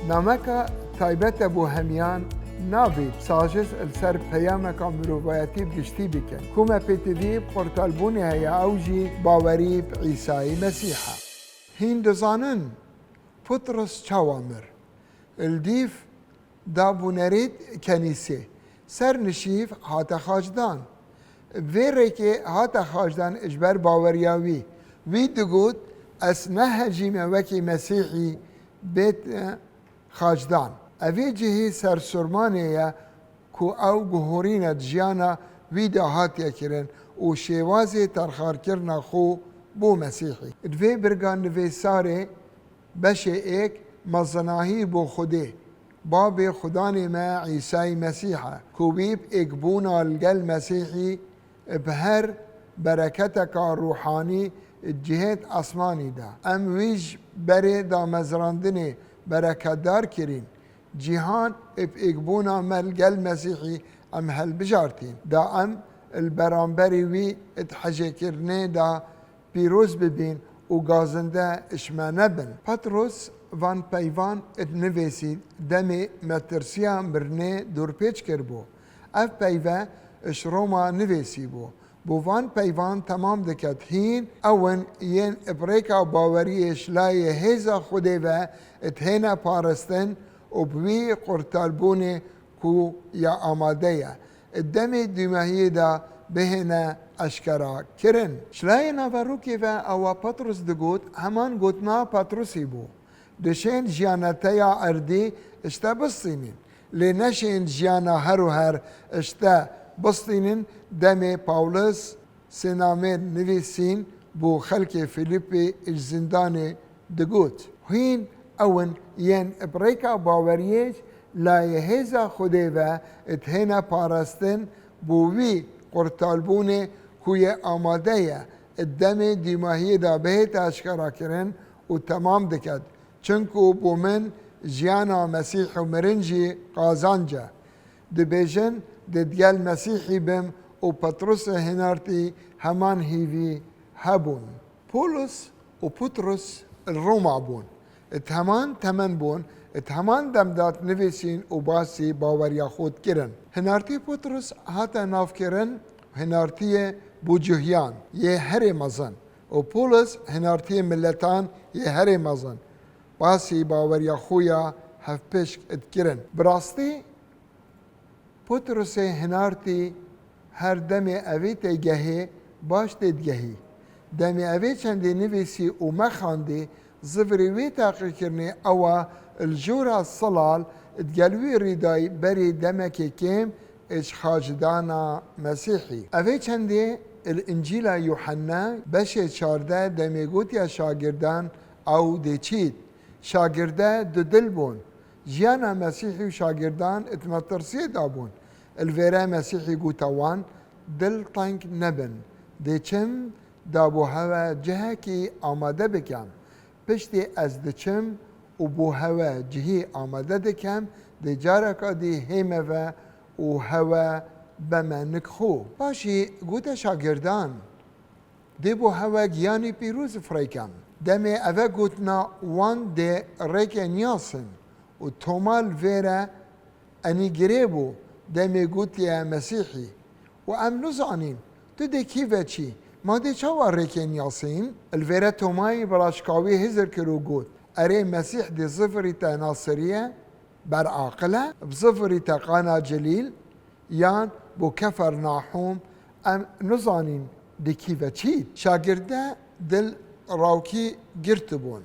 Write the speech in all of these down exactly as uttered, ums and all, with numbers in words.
Nameka taybet e bo hemiyan, nabî sajiz li ser peyameka mirovayetî bi giştî bikin. Ku me pêtivî bi qurtalbûnê heye, ew jî bawerî bi Îsayî Mesîh e. Hîn dizanin Putros çawa mir? Li dîv da bûnerêt kenîsê. Ser nişîv hate xacdan. Bi vê rêkê hate xacdan ji ber baweriya wî. Wî digot, ez nehejîme wekî Mesîhî bête xacdan. Evê cihê sersûrmanê ye ku ew guhorîne di jiyana wî de hatiye kirin û şêwazê terxarkirina xwe bo Mesîhî. Di vê birga nivîsarê beşê êk mezinahî bo Xwedê, Babê Xudanê me Îsayî Mesîh e, ku wî bi êkbûna li gel Mesîhî bi her bereketeka ruhanî di cihêt esmanî de. Em wî ji berê damezrandinê bereketdar kirîn. Cîhan bi êkbûna me li gel Mesîhî em hilbijartîn. Da em li beramberî wî di hejêkirinê de pîroz bibîn û gazinde ji me nebin. Petros van peyvan dinivîsî demê metirsiya mirinê dorpêç kiribû. Ev peyve ji Roma nivîsîbû. Bo van peyvan temam diket. Hîn ew in yên bi rêka baweriyê ji layê hêza Xwedê ve dihêne parastin û bi wî qurtalbûnê ku ya amade ye, di demê dûmahiyê de bihêne eşkera kirin. Ji layê naverokê ve ewa Petros digot, heman gotina Petrosî bû. Dişên jiyana te ya erdî ji te bistînin. Lê neşên jiyana her û her ji te bistînin, demê Pawlos sê namên nivîsîn bo xelkê Fîlîpî ji zindanê digot, hîn ew in yên bi rêka baweriyê ji layê hêza Xwedê ve dihêne parastin bo wî qurtalbûnê ku yê amade ye, di demê dîmahiyê de bihête eşkerakirin û temam diket. Çinku bo min jiyana Mesîh û mirin jî qazanc e. Dibêjin, di digel Mesîhî bim û Petrosê hinartî heman hîvî hebûn. Pawlos û Petros li Roma bûn. Di heman temen bûn, di heman dem de dinivîsîn û basî baweriya xwe dikirin. Hinartî Petros hate navkirin hinartiyê bo cihiyan yê herê mezin û Pawlos hinartiyê miletan yê herê mezin. Basî baweriya xwe ya hevpişk dikirin. Bi rastî, Petrosê hinartî her demê evê tê gehê baş tê digehî. Demê evê çendê nivîsî û me xwendî, zivirê wê teqîkirinê ewa li jora silal digel wî rîdayî berê demekê kêm ji xacdana Mesîhî. Evê çendê li Încîla Yuhanna beşê çardeh demê gotiye şagirdan ew dê çît. Şagirde dudil bûn. Jiyana Mesîhî û şagirdan di metirsiyê de bûn. Li vêre Mesîhî gote wan, dil teng nebin. Dê çim da bo hewe cihekî amade bikem. Piştî ez diçim û bo hewe cihî amade dikem, dê careka dî hême ve û hewe beme nik xwe. Paşî gote şagirdan, dê bo hewe giyanî pîroz firêkem. Demê eve gotina wan dê rêkê niyasin û Toma li vêre enî girê bû, demê gotiye Mesîhî. Û em nizanîn, tu dê kî ve çî, ma dê çawa rêkê niyasîn? Li vêre Tomayî bi raşkawî hizir kir û got, erê Mesîh dê zivirî te Nasiriye, ber aqil e, bi zivirî te Qana Celîl, yan bo Kefernahûm, em nizanîn dê kî ve çî? Şagirde dil rawkî girtibûn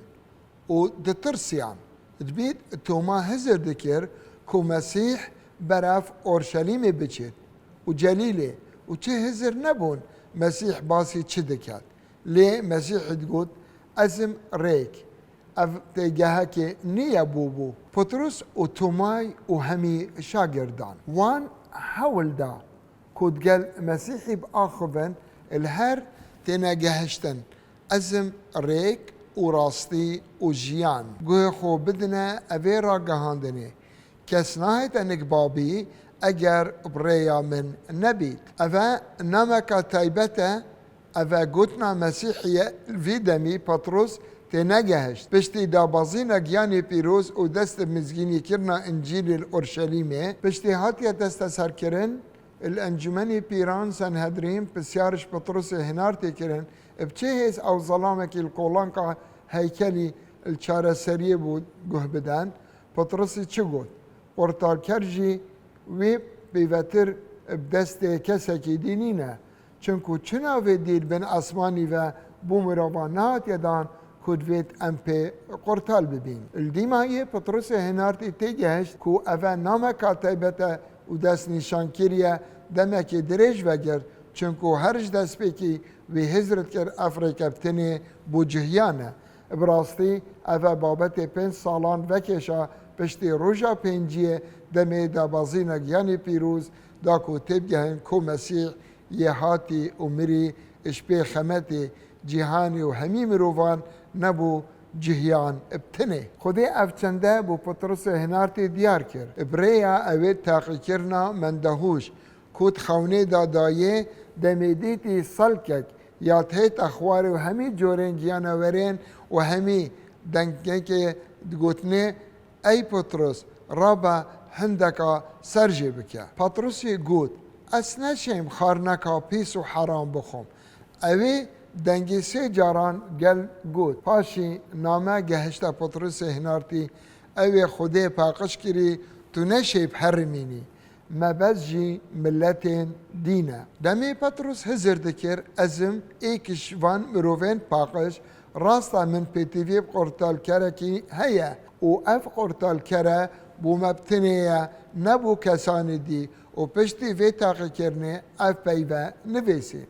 û ditirsiyan. Dibît Toma hizir dikir ku Mesîh berev Orşelîmê biçêt û Celîlê û çi hizir nebûn Mesîh basî çi diket. Lê Mesîh digot, ez im rêk. Ev têgehekê nîye bûbû. Petrus û Tomay û hemî şagirdan. Wan hewl da ku digel Mesîhî biaxivin, li her têne gehiştin. Ez im rêk û rastî û jiyan. Guhê xwe bidine evê ragihandinê. Kes nahête nik babî eger bi rêya min nebît. Eve nameka taybet e, eve gotina Mesîhî ye, li vî demî Petros tênegehişt. Piştî dabazîna Giyanê Pîroz û dest bi mizgînîkirina Încîlê li Orşelîmê, piştî hatiye desteserkirin, li Encûmenê Pîran Senhedrîn pisyar ji Pitrusê Hinartê kirin, bi çi hêz ew zelamekî li kolanka heykelî li çareseriyê bû guh biden? Pitrusî çi got? Qurtarker jî wî pêvetir bi destê kesekî dî nîne. Çinku çi navê dî li bin esmanî ve bo mirovan nehatiye dan ku divêt em pê qurtal bibîn? Li dîmayê Pitrusê Hinartî têgehişt ku eve nameka taybet e û destnîşankirî ye demekê dirêj vegirt, çinku her ji destpêkî wî hizr dikir ev rêkeftinê bo cihiyan e. Bi rastî, ev e babetê pênc salan vekêşa piştî roja pênciyê demê dabazîna Giyanê Pîroz da ku têbigehin ku Mesîh yê hatî û mirî ji pê xemetê cîhanê û hemî mirovan nebû cihiyan bi tinê. Xwedê ev çende bo Pitrusê Hinartî diyar kir. Bi rêya ewê taqîkirina mendehûş, ku di xewnê de dayê, demê dîtî selkek ya dihête xwarê û hemî corên giyanewerên û hemî dengekê digotinê, Ey Pitrus, rabe hindeka ser jê bike. Pitrusî got, Ez neşêm xwarineka pîs û heram bixwim. Ewê dengê sê caran gel got. Paşî name gehişte Pitrusê Hinartî, Ewê Xwedê paqij kirî, tu ne şêp herimînî, mebest jî miletên dî ne. Demê Petrus hizir dikir, Ez im êk ji van mirovên paqij, rast e min pêtivî bi qurtalkerekî heye û ev qurtalkere bo me bi tinê ye, ne bo kesanê dî û piştî vê taqîkirinê ev peyve nivêsî.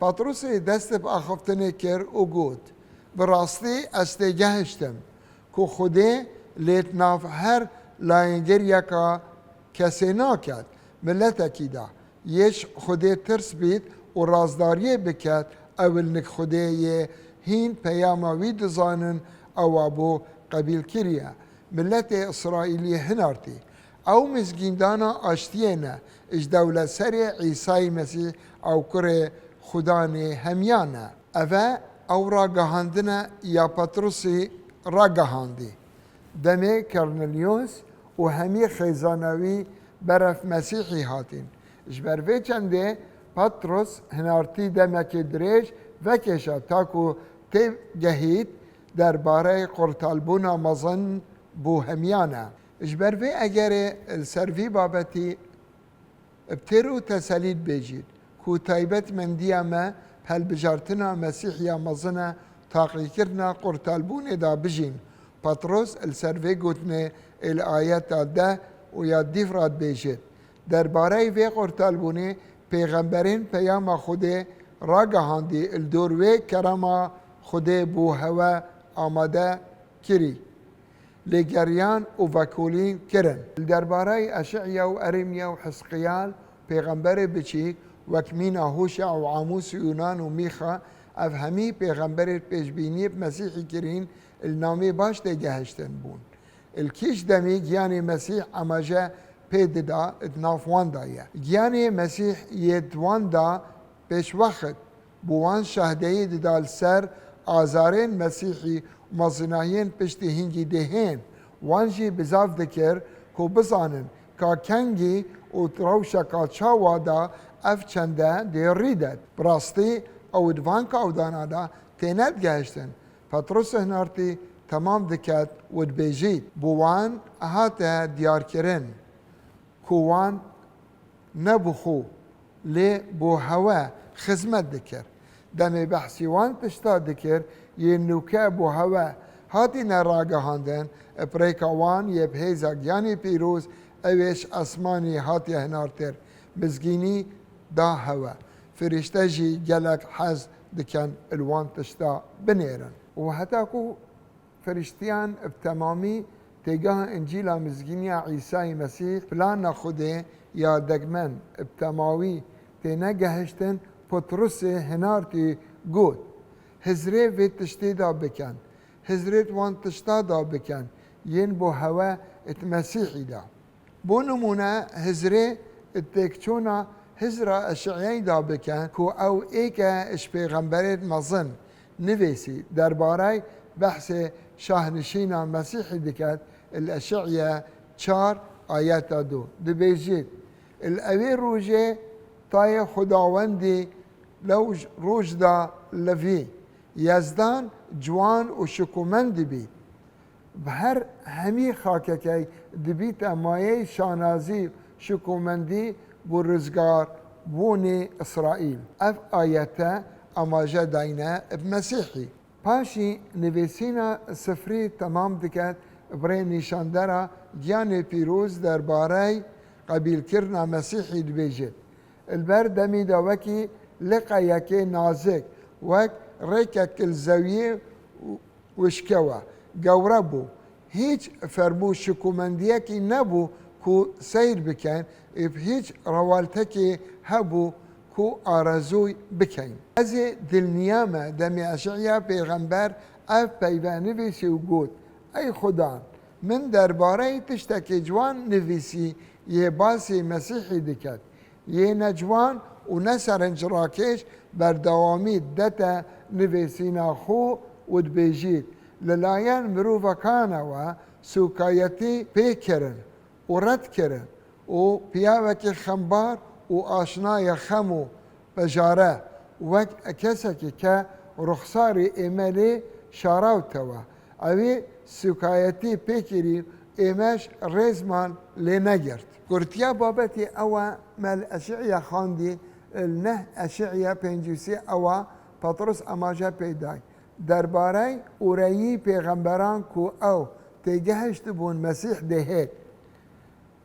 Petrusî dest bi axiftinê kir û got, Bi rastî ez têgehiştim ku Xwedê lê di nav her layengiriyeka kesê naket, miletekî de yê ji Xwedê tirs bît û razdariyê biket, ew li nik Xwedê yê hîn peyama wî dizanin, ewa bo qebîl kiriye. Miletê Îsraîlî hinartî. Ew mizgîndana aştiyê ne, ji dewletserê Îsayî Mesîh ew kurê Xudanê hemiyan e. Eve ew ragihandine ya Petrusî ragihandî. Demê Korneliyos û hemî xêzana wî berev Mesîhî hatîn. Ji ber vê çendê Petrus hinartî demekê dirêj vekêşa ta ku têgehît derbareyê qurtalbûna mezin bo hemiyan e. Ji ber vê egerê li ser vî babetî bi têr û teselî dibêjît ku taybetmendiya me bi hilbijartina Mesîhiya mezin e, taqîkirina qurtalbûnê de bijîn. Petros li ser vê gotinê ê li ayeta deh û ya dîv re dibêjit, Derbareyê vê qurtalbûnê pêxemberên peyama Xwedê ragihandî, li dor wê kerema Xwedê bo hewe amade kirî, lêgeriyan û vekolîn kirin. Li derbareyê Eşiya û Erêmiya û Hizqiyal pêxemberê biçîk, wek mîna Hûşa û Amûs û Yûnan û Mîxa, ev hemî pêxemberê pêşbîniyê bi Mesîhî kirîn, li namê baş têgehiştin bûn. Li kîj demî giyanê Mesîh emaje pê dida di nav wan de ye. Giyanê Mesîh yê di wan de pêşwext bo wan şahdeyî dida li ser azarên Mesîhî û mezinahiyên piştî hingî dê hên. Wan jî bizav dikir ku bizanin ka kengî û rewşeka çawa de ev çende dê rî det. Bi rastî ew di van kawdana de têne digehiştin. Petrus hinartî temam diket û dibêjît, Bo wan hate diyarkirin ku wan ne bo xwe, lê bo hewe xizmet dikir. Demê behsî wan tişta dikir, yên nûke bo hewe hatine ragihandin, bi rêka wan yê bi hêza Giyanê Pîroz, ew ê ji esmanî hatiye hinartir, mizgînî da hewe. Firîşte jî gelek hez dikin li wan tişta binêrin. Û heta ku Firîştiyan bi temamî têgeha Încîla Mizgîniya Îsayî Mesîh, plana Xwedê ya degmen bi temawî têne gehiştin, Petrusê hinartî got, Hizrê vê tiştê de bikin, hizrê di wan tişta de bikin, yên bo hewe di Mesîhî de. Bo nimûne, hizrê têkçûna hizra Eşiyayî da bikin ku ew êk e ji pêxemberên mezin nivîsî derbarey Behsê şahnişîna Mesîhî diket li Eşiya çar ayeta du. Dibêjît, Li ewê rojê tayê Xwedawendî lew roj da levî, Yezdan ciwan û şikomendî bî. Bi her hemî xakekey dibîte mayeyê şanazî û şikomendî bo rizgarbûnê Îsraîl. Ev ayete amaje dayne bi Mesîhî. Paşî nivîsîna sifrî temam diket, bi rê nîşandera giyanê pîroz derbarey qebîlkirina Mesîhî dibêjit, Li ber demî de wekî liqeyekê nazik, wek rêkek li zewiyê wişkewe, gewre bû. Hîç fermû şikomendiyekî nebû ku seyr bikin, ê bi hîç rewaltekê hebû ku arezûy bikeyn. Ez ê dilniya me demê Eşiya pêxember ev peyve nivîsî û got, Ey Xudan, min derbareyê tiştekê ciwan nivîsî yê basê Mesîhî diket. Yê ne ciwan û ne serinc rakêş berdewamî didete nivîsîna xwe û dibêjît, Li layen mirovekan e we sûkayetî pê kirin û red kirin û piyawekî xembar û aşnayê xem û pejare, wek kesekî ke ruxsarî ême lê şarawte we. Ewî sûkayetî pê kirî, êmeş rêzman lê negirt. Kurtiya babetê ew e, me li Eşiya xwendî, li neh Eşiya pêncî û sê ew e, Petros amaje pê day. Derbarey oreyî pêxemberan ku ew têgehiştibûn Mesîh dê hêt.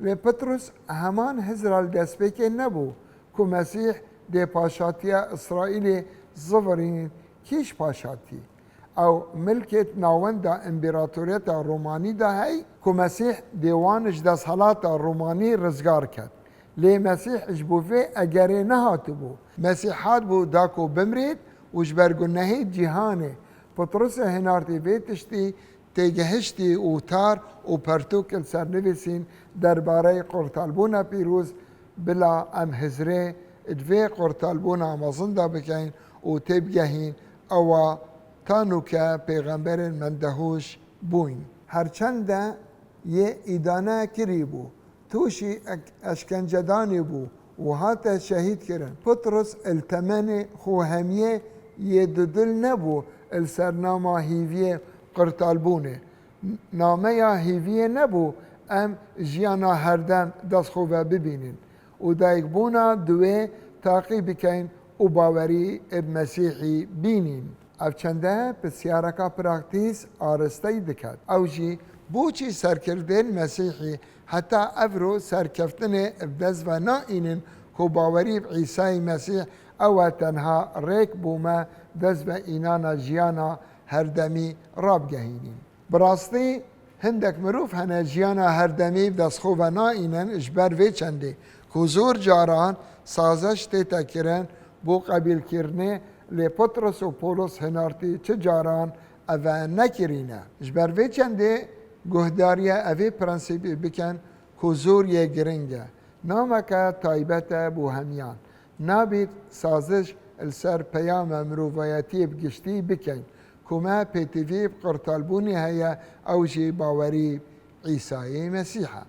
Lê Petros heman hizra li destpêkê nebû ku Mesîh dê paşatiya Îsraîlê zivirîn kîj paşatî. Ew milkêt navenda împaratoriyeta Romanî de hey ku Mesîh dê wan ji desthilata Romanî rizgar ket. Lê Mesîh ji bo vê egerê nehatibû. Mesîh hatibû da ku bimrît û ji ber gunehê cîhanê. Petrosê hinartî vê tiştî têgihiştî û tar û pertûk li ser nivîsîn derbareyê qurtalbûna pîroz, bila em hizrê di vê qurtalbûna mezin de bikeyn û têbigehîn ewa ta nûke pêxemberên mendehûş bûyn. Herçende yê îdane kirî bû, tûşî ek-, eşkencedanê bû û hate şehîd kirin. Petros li temenê xwe hemiyê yê dudil nebû li ser nama hîviyê qirtalbûnê. Nameya hîviyê nebû em jiyana herdem dest xwe ve bibînin û dayikbûna duwê taqî bikeyn û bawerî bi Mesîhî bînîn. Ev çende pisyareka praktîs aristey diket. Ew jî, boçî serkirdên Mesîhî heta evro serkeftinê bi dest ve naînin ku bawerî bi Îsayê Mesîh ew e tenha rêk bo me dest ve înana jiyana herdemî rabigehînîn? Bi rastî, hindek mirov hene jiyana herdemî bi dest xwe ve naînin ji ber vê çendê ku zor caran saziş tête kirin bo qebîlkirinê, lê Petros û Polos hinartî çi caran eve nekirîne. Ji ber vê çendê guhdariya evê prensîbê bikin ku zor yê giring e. Nameke taybet e bo hemiyan. Nabît saziş li ser peyama mirovayetiyê bi giştî bikeyn ku me pêtivî bi qirtalbûnê heye, ew jî bawerî Îsayê Mesîh e.